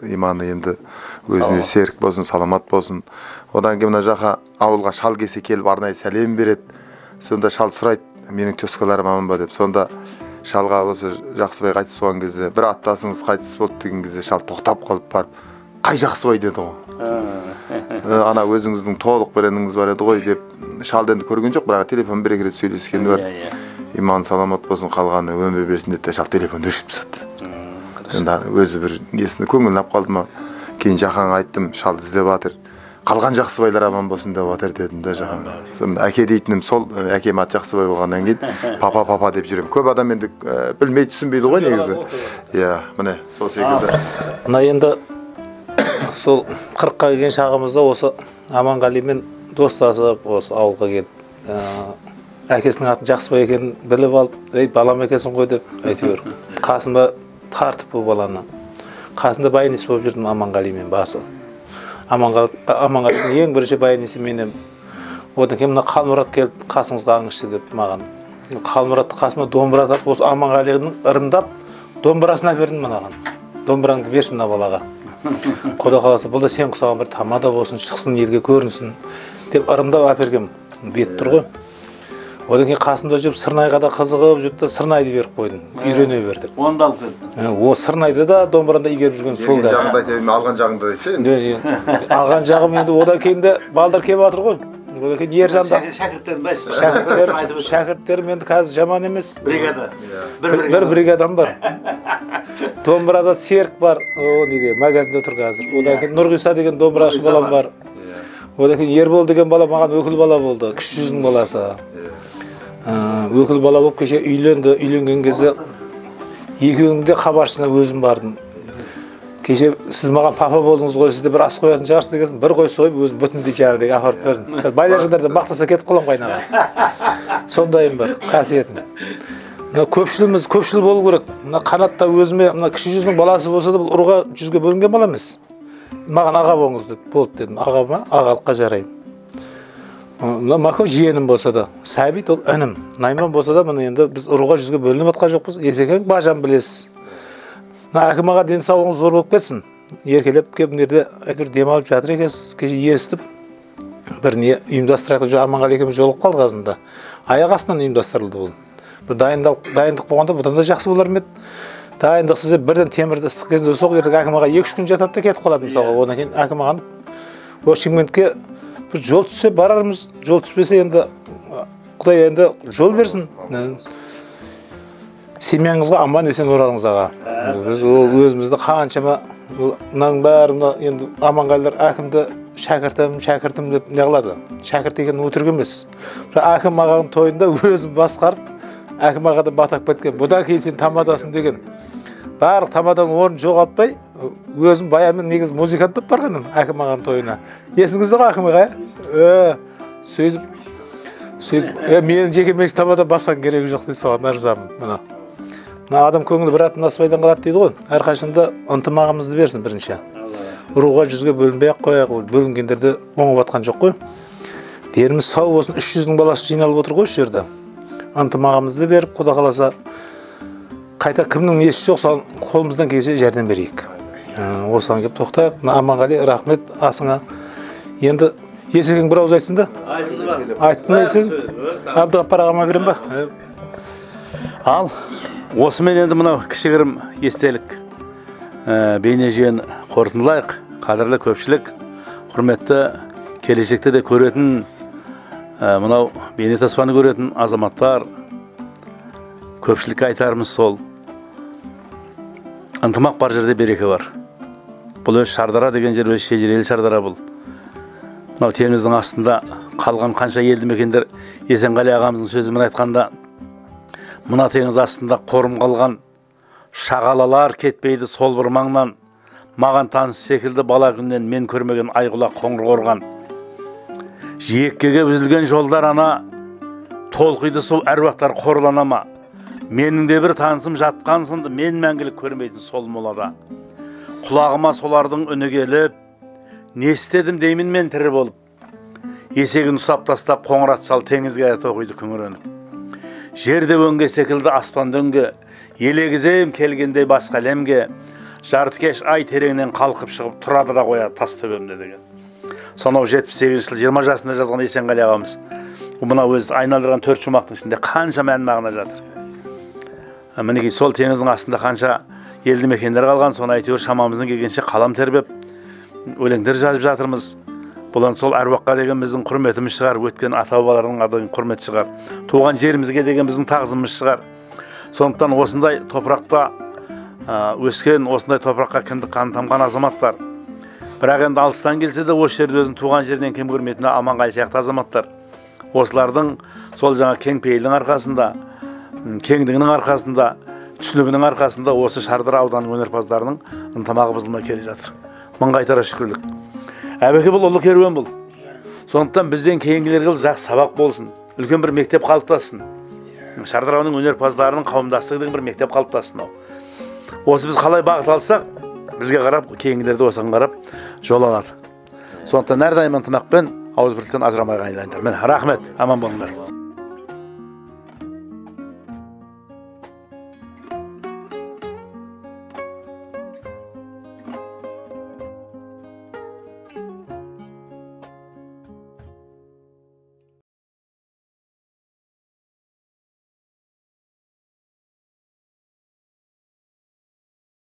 Иманы енді өзіне серік болсын, саламат болсын. Одан кейін мына Жақа ауылға шал келсе келіп арнайы сәлем береді. Сонда шал сұрайды, менің төскаларым аман ба деп. Сонда шалға осы Жақсыбай қайтыс болған кезде, бір аттасыңыз қайтыс болды деген кезде шал тоқтап қалып барып, қай Жақсыбай деді ғой. Ана өзіңіздің толық бір ініңіз бар еді ғой деп шалды енді көрген жоқ, бірақ телефон бір екі рет сөйлескені бар. Иман саламат болсын, қалғаны өмір берсін деді, шал телефонды өшіріп тастады. Енді өзі бір несіне көңілін алып қалды ма. Кейін Жақанға айттым, шалды іздеп жатыр. Қалған Жақсыбайлар аман болсын деп жатыр дедім да Жақанға. Сонда әке дейтінім сол, әкем аты Жақсыбай болғаннан кейін папа папа деп жүремін. Көп адам енді білмей түсінбейді ғой негізі. Иә, міне сол секілді. Мына енді сол 40-қа келген шағымызда осы Аманғалимен достасып, осы ауылға келіп, әкесінің атын Жақсыбай екенін біліп алып, ей балам екенсің ғой деп әйтеуір қасыма тартып бұл баланы. Қасында баянесі болып жүрдім Аманғалимен басы. Аманғалидың ең бірінші баянесі менен. Одан кейін мына Қалмұрат келді, қасыңызға аңызшы деп маған. Қалмұратты қасыма домбыра тартып, осы Аманғалидің ырымдап домбырасын әпердім мынаған. Домбыраңды берші мына балаға. Құда қаласа, бұл да сен құсаған бір тамада болсын, шықсын, елге көрінсін деп ырымдап әпергем. Бет тұр ғой. Одан кейін қасымда жүріп сырнайға да қызығып жүрді, сырнайды беріп қойдым, үйрене бер деп. Оны да алып келді. О, сырнайды да домбыраны да игеріп жүрген сол да. Жағыңды айта берме, алған жағыңды айтса енді. Алған жағым енді одан кейін де балдар келіп жатыр ғой. Одан кейін Ержан да. Шәкірттерім бәс. Шәкірттерім енді қазір жаман емес. Бригада. Бір бригадам бар. Домбырада Серік бар, о неде, магазинде тұр қазір. Одан кейін Нұрғиса деген домбырашы балам бар. Одан кейін Ербол деген бала маған өкіл бала болды, кіші жүздің баласы. Өкіл бала болып кеше үйленді, үйленген кезде екеуінің де хабаршысына өзім бардым. Кеше сіз маған папа болдыңыз ғой, сізде бір ас қоятын шығарсыз дегенсін, бір қой сойып өзім бүтіндей жаңағыдай апарып бердім. Байлар жылдарда мақтаса кетіп қалам қайнаға. Сондайым бар, қасиетім. Мына көпшіліміз көпшіл болу керек. Мына Қанат та өзіме, мына кіші жүздің баласы болса да бұл ұруға жүзге бөлінген бала емес. Маған аға болыңыз деді, болды дедім. Ағама ағалыққа жараймын. Мына Мако жиенім болса да, Сәбит ол інім. Найман болса да, мына енді біз ұруға жүзге бөлініп жатқан жоқпыз. Есекең бажам білесіз. Мына Әкім аға денсаулығыңыз зор болып кетсін. Еркелеп келіп мына жерде әйтеуір демалып жатыр екенсіз. Кеше естіп бір не ұйымдастырайық деп Аманғали екеуміз жолығып қалдық азында. Аяқ астынан ұйымдастырылды бұл. Бір дайындық болғанда бұдан да жақсы болар ма еді? Дайындықсыз бірден темірді ыстық кезінде соғып ертең Әкім аға 2-3 күн жатады да кетіп қалады мысалға. Одан кейін Әкім ағаны ол Шымкентке бір жол түссе барармыз, жол түспесе енді Құдай енді жол берсін. Семьяңызға аман есен оралыңыз аға. Біз өзімізді қаншама мынаның бәрі мына енді Аманғалилар Әкімді шәкіртім, шәкіртім деп не қылады. Шәкірт деген өтірік емес. Әкім ағаның тойында өзім басқарып, Әкім ағадан батап кеткен. Бұдан кейін сен тамадасың деген. Барлық тамаданың орнын жоғалтпай, өзім баянмен негізі музыкант болып барғанмын Әкім ағаның тойына. Есіңізде ғой Әкім аға, ә? Сөйтіп, менің жеке меншік тамадан басқан керегі жоқ дейді, соған ырзамын. Мына. Мына адам көңілі бір атын насыбайдан қалады дейді ғой. Әрқашанда ынтымағымызды берсін бірінші. Руға жүзге бөлінбей ақ қояйық, бөлінгендерді оңып атқан жоқ қой. Деріміз сау болсын, 300-дің баласы жиналып отыр ғой осы жерде. Ынтымағымызды беріп, Құда қаласа, қайта кімнің несі жоқ, соған қолымыздан келсе жәрдем берейік. Осыған келіп тоқтайық. Мына Аманғали, рахмет асыңа. Енді Есекең бір ауыз айтсын да. Айттым Есекең. Әбдіғаппар ағама берем ба? Ал, осымен енді мынау кішігірім естелік бейне жүйені қорытындылайық. Қадірлі көпшілік, құрметті келешекте де көретін, мынау бейне таспаны көретін азаматтар, көпшілікке айтарымыз сол. Ынтымақ бар жерде береке бар. Бұл өз Шардара деген жер, өз шежірелі Шардара бұл. Мынау теңіздің астында қалған қанша елді мекендер, Есенғали ағамыздың сөзімен айтқанда, мына теңіз астында қорым қалған шағалалар кетпейді сол бір маңнан. Маған таныс секілді бала күннен мен көрмеген айқұлақ қоңыр қорған. Жиеккеге үзілген жолдар ана, толқиды су әруақтар қорлана ма? Менің де бір танысым жатқан сынды, мен мәңгілік көрмейтін сол молада. Құлағыма солардың үні келіп, не істедім деймін мен тірі болып. Есегін ұстап тастап қоңырат шал теңізге тоқиды күңіреніп. Жерде өңге секілді аспан дөңге, елегізем келгендей басқа әлемге, жартыкеш ай тереңнен қалқып шығып тұрады да қояды тас төбемде деген. Сонау 78 жыл 20 жасында жазған Есенғали ағамыз. Мына өзі айналдырған төрт шумақтың ішінде қанша мән мағына жатыр. Мінекей сол теңіздің астында қанша елді мекендер қалған, соны әйтеуір шамамыздың келгенше қалам тербеп, өлеңдер жазып жатырмыз. Бұдан сол әруаққа деген біздің құрметіміз шығар, өткен ата-бабалардың деген құрметі шығар, туған жерімізге деген біздің тағзымымыз шығар. Сондықтан осындай топырақта өскен, осындай топыраққа кіндік қаны тамған азаматтар. Бірақ енді алыстан келсе де осы жерде өзінің туған жерінен кем көрмейтін Аманғали сияқты азаматтар. Осылардың сол жаңа кең пейілдің арқасында, кеңдігінің арқасында, түсінігінің арқасында осы Шардара ауданының өнерпаздарының ынтымағы бұзылмай келе жатыр. Мың қайтара шүкірлік. Әбеке, бұл ұлы керуен бұл. Сондықтан бізден кейінгілерге бұл жақсы сабақ болсын, үлкен бір мектеп қалыптассын. Шардара ауданының өнерпаздарының қауымдастығы деген бір мектеп қалыптассын. Осы біз қалай бағыт алсақ, бізге қарап, кейінгілер де осыған қарап жол алады. Сондықтан әрдайым ынтымақпен, ауызбірліктен ажырамай қайдайындар. Міне, рахмет, аман болыңдар.